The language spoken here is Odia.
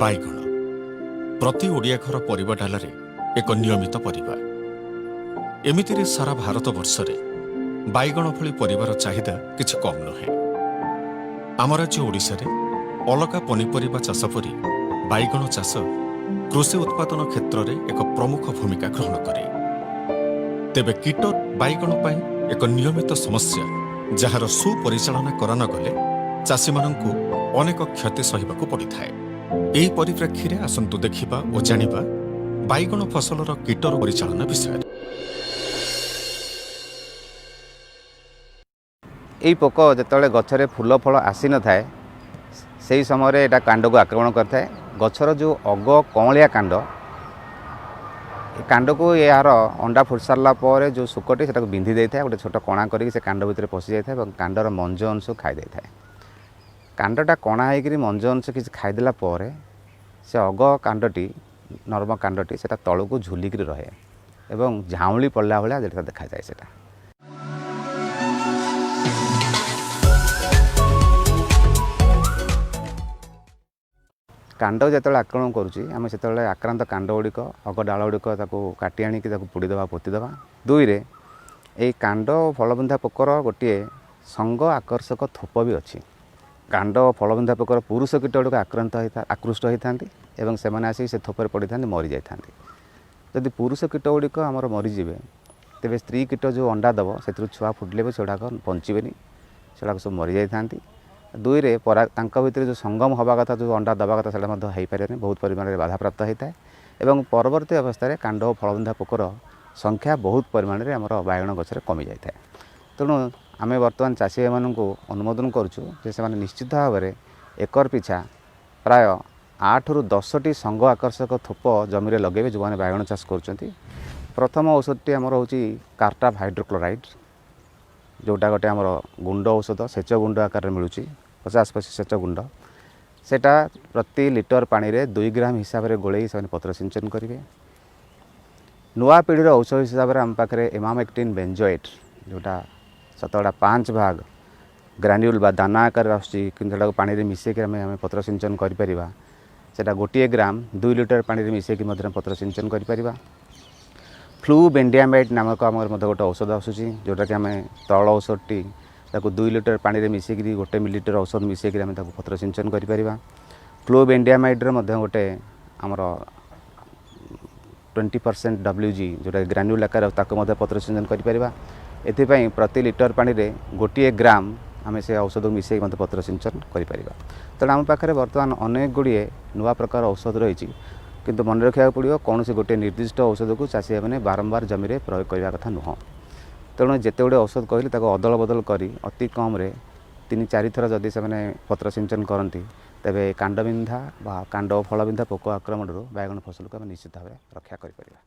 ବାଇଗଣ ପ୍ରତି ଓଡ଼ିଆ ଘର ପରିବା ଡାଲାରେ ଏକ ନିୟମିତ ପରିବା। ଏମିତିରେ ସାରା ଭାରତ ବର୍ଷରେ ବାଇଗଣ ଭଳି ପରିବାର ଚାହିଦା କିଛି କମ୍ ନୁହେଁ। ଆମ ରାଜ୍ୟ ଓଡ଼ିଶାରେ ଅଲଗା ପନିପରିବା ଚାଷ ପରି ବାଇଗଣ ଚାଷ କୃଷି ଉତ୍ପାଦନ କ୍ଷେତ୍ରରେ ଏକ ପ୍ରମୁଖ ଭୂମିକା ଗ୍ରହଣ କରେ। ତେବେ କୀଟ ବାଇଗଣ ପାଇଁ ଏକ ନିୟମିତ ସମସ୍ୟା, ଯାହାର ସୁପରିଚାଳନା କରାନଗଲେ ଚାଷୀମାନଙ୍କୁ ଅନେକ କ୍ଷତି ସହିବାକୁ ପଡ଼ିଥାଏ। ଏହି ପରିପ୍ରେକ୍ଷୀରେ ଆସନ୍ତୁ ଦେଖିବା ଓ ଜାଣିବା ବାଇଗଣ ଫସଲର କୀଟର ପରିଚାଳନା ବିଷୟରେ। ଏଇ ପୋକ ଯେତେବେଳେ ଗଛରେ ଫୁଲ ଫଳ ଆସିନଥାଏ, ସେହି ସମୟରେ ଏଇଟା କାଣ୍ଡକୁ ଆକ୍ରମଣ କରିଥାଏ। ଗଛର ଯେଉଁ ଅଗ କଅଁଳିଆ କାଣ୍ଡ, ଏ କାଣ୍ଡକୁ ଏହାର ଅଣ୍ଡା ଫୁଟି ସାରିଲା ପରେ ଯେଉଁ ଶୁକଟି ସେଟାକୁ ବିନ୍ଧି ଦେଇଥାଏ। ଗୋଟେ ଛୋଟ କଣା କରିକି ସେ କାଣ୍ଡ ଭିତରେ ପଶି ଯାଇଥାଏ ଏବଂ କାଣ୍ଡର ମଞ୍ଜ ଅଂଶକୁ ଖାଇ ଦେଇଥାଏ। କାଣ୍ଡଟା କଣା ହେଇକରି ମଞ୍ଜ ଅଂଶ କିଛି ଖାଇଦେଲା ପରେ ସେ ଅଗ କାଣ୍ଡଟି, ନରମ କାଣ୍ଡଟି, ସେଟା ତଳକୁ ଝୁଲିକିରି ରହେ ଏବଂ ଝାଉଁଳି ପଡ଼ିଲା ଭଳିଆ ଯେଟା ଦେଖାଯାଏ ସେଟା। କାଣ୍ଡ ଯେତେବେଳେ ଆକ୍ରମଣ କରୁଛି, ଆମେ ସେତେବେଳେ ଆକ୍ରାନ୍ତ କାଣ୍ଡ ଗୁଡ଼ିକ, ଅଗ ଡାଳ ଗୁଡ଼ିକ ତାକୁ କାଟି ଆଣିକି ତାକୁ ପୋଡ଼ିଦେବା, ପୋତିଦେବା। ଦୁଇରେ ଏଇ କାଣ୍ଡ ଓ ଫଳବିନ୍ଧା ପୋକର ଗୋଟିଏ ସଙ୍ଗ ଆକର୍ଷକ ଥୋପ ବି ଅଛି। କାଣ୍ଡ ଓ ଫଳବିନ୍ଧା ପୋକର ପୁରୁଷ କୀଟ ଗୁଡ଼ିକ ଆକ୍ରାନ୍ତ ହୋଇଥା ଆକୃଷ୍ଟ ହୋଇଥାନ୍ତି ଏବଂ ସେମାନେ ଆସିକି ସେ ଥୋପରେ ପଡ଼ିଥାନ୍ତି, ମରିଯାଇଥାନ୍ତି। ଯଦି ପୁରୁଷ କୀଟ ଗୁଡ଼ିକ ଆମର ମରିଯିବେ, ତେବେ ସ୍ତ୍ରୀ କୀଟ ଯେଉଁ ଅଣ୍ଡା ଦେବ, ସେଥିରୁ ଛୁଆ ଫୁଟିଲେ ବି ସେଗୁଡ଼ାକ ବଞ୍ଚିବେନି, ସେଗୁଡ଼ାକ ସବୁ ମରିଯାଇଥାନ୍ତି। ଦୁଇରେ ପରା ତାଙ୍କ ଭିତରେ ଯେଉଁ ସଙ୍ଗମ ହେବା କଥା, ଯେଉଁ ଅଣ୍ଡା ଦେବା କଥା, ସେଇଟା ମଧ୍ୟ ହୋଇପାରିବନି, ବହୁତ ପରିମାଣରେ ବାଧାପ୍ରାପ୍ତ ହୋଇଥାଏ ଏବଂ ପରବର୍ତ୍ତୀ ଅବସ୍ଥାରେ କାଣ୍ଡ ଓ ଫଳବିନ୍ଧା ପୋକର ସଂଖ୍ୟା ବହୁତ ପରିମାଣରେ ଆମର ବାଇଗଣ ଗଛରେ କମିଯାଇଥାଏ। ତେଣୁ ଆମେ ବର୍ତ୍ତମାନ ଚାଷୀ ଭାଇମାନଙ୍କୁ ଅନୁମୋଦନ କରୁଛୁ ଯେ ସେମାନେ ନିଶ୍ଚିତ ଭାବରେ ଏକର ପିଛା ପ୍ରାୟ 8ରୁ 10ଟି ସଙ୍ଗ ଆକର୍ଷକ ଥୋପ ଜମିରେ ଲଗାଇବେ, ଯେଉଁମାନେ ବାଇଗଣ ଚାଷ କରୁଛନ୍ତି। ପ୍ରଥମ ଔଷଧଟି ଆମର ହେଉଛି କାର୍ଟାଫ୍ ହାଇଡ୍ରୋକ୍ଲୋରାଇଡ଼୍, ଯେଉଁଟା ଗୋଟେ ଆମର ଗୁଣ୍ଡ ଔଷଧ, ସେଚ ଗୁଣ୍ଡ ଆକାରରେ ମିଳୁଛି, 50 ପଇସା ସେଚ ଗୁଣ୍ଡ। ସେଇଟା ପ୍ରତି ଲିଟର ପାଣିରେ 2 ଗ୍ରାମ ହିସାବରେ ଗୋଳେଇ ସେମାନେ ପତ୍ର ସିଞ୍ଚନ କରିବେ। ନୂଆ ପିଢ଼ିର ଔଷଧ ହିସାବରେ ଆମ ପାଖରେ ଏମାମେକ୍ଟିନ୍ ବେଞ୍ଜୋଏଟ୍, ଯେଉଁଟା 5% ଭାଗ ଗ୍ରାନ୍ୟୁଲ୍ ବା ଦାନା ଆକାରରେ ଆସୁଛି, କିନ୍ତୁ ସେଟାକୁ ପାଣିରେ ମିଶାଇକି ଆମେ ପତ୍ର ସିଞ୍ଚନ କରିପାରିବା। ସେଇଟା 1 ଗ୍ରାମ 2 ଲିଟର ପାଣିରେ ମିଶାଇକି ମଧ୍ୟ ପତ୍ର ସିଞ୍ଚନ କରିପାରିବା। ଫ୍ଲୁ ବେଣ୍ଡିଆମାଇଡ୍ ନାମକ ଆମର ମଧ୍ୟ ଗୋଟେ ଔଷଧ ଆସୁଛି, ଯେଉଁଟାକି ଆମେ ତରଳ ଔଷଧଟି ତାକୁ 2 ଲିଟର ପାଣିରେ ମିଶାଇକିରି 1 ମିଲିଲିଟର ଔଷଧ ମିଶାଇକିରି ଆମେ ତାକୁ ପତ୍ର ସିଞ୍ଚନ କରିପାରିବା। ଫ୍ଲୁ ବେଣ୍ଡିଆମାଇଡ୍ର ମଧ୍ୟ ଗୋଟେ ଆମର 20% ଡବ୍ଲ୍ୟୁ ଜି, ଯେଉଁଟା ଗ୍ରାନ୍ୟୁଲ୍ ଆକାର, ତାକୁ ମଧ୍ୟ ପତ୍ର ସିଞ୍ଚନ କରିପାରିବା। ଏଥିପାଇଁ ପ୍ରତି ଲିଟର ପାଣିରେ 1 ଗ୍ରାମ ଆମେ ସେ ଔଷଧକୁ ମିଶାଇକି ମଧ୍ୟ ପତ୍ର ସିଞ୍ଚନ କରିପାରିବା। ତେଣୁ ଆମ ପାଖରେ ବର୍ତ୍ତମାନ ଅନେକ ଗୁଡ଼ିଏ ନୂଆ ପ୍ରକାର ଔଷଧ ରହିଛି, କିନ୍ତୁ ମନେ ରଖିବାକୁ ପଡ଼ିବ, କୌଣସି ଗୋଟିଏ ନିର୍ଦ୍ଦିଷ୍ଟ ଔଷଧକୁ ଚାଷୀମାନେ ବାରମ୍ବାର ଜମିରେ ପ୍ରୟୋଗ କରିବା କଥା ନୁହଁ। ତେଣୁ ଯେତେ ଗୁଡ଼ିଏ ଔଷଧ କହିଲେ, ତାକୁ ଅଦଳ ବଦଳ କରି ଅତି କମ୍ରେ 3-4 ଥର ଯଦି ସେମାନେ ପତ୍ର ସିଞ୍ଚନ କରନ୍ତି, ତେବେ କାଣ୍ଡବିନ୍ଧା ବା କାଣ୍ଡ ଓ ଫଳବିନ୍ଧା ପୋକ ଆକ୍ରମଣରୁ ବାଇଗଣ ଫସଲକୁ ଆମେ ନିଶ୍ଚିତ ଭାବରେ ରକ୍ଷା କରିପାରିବା।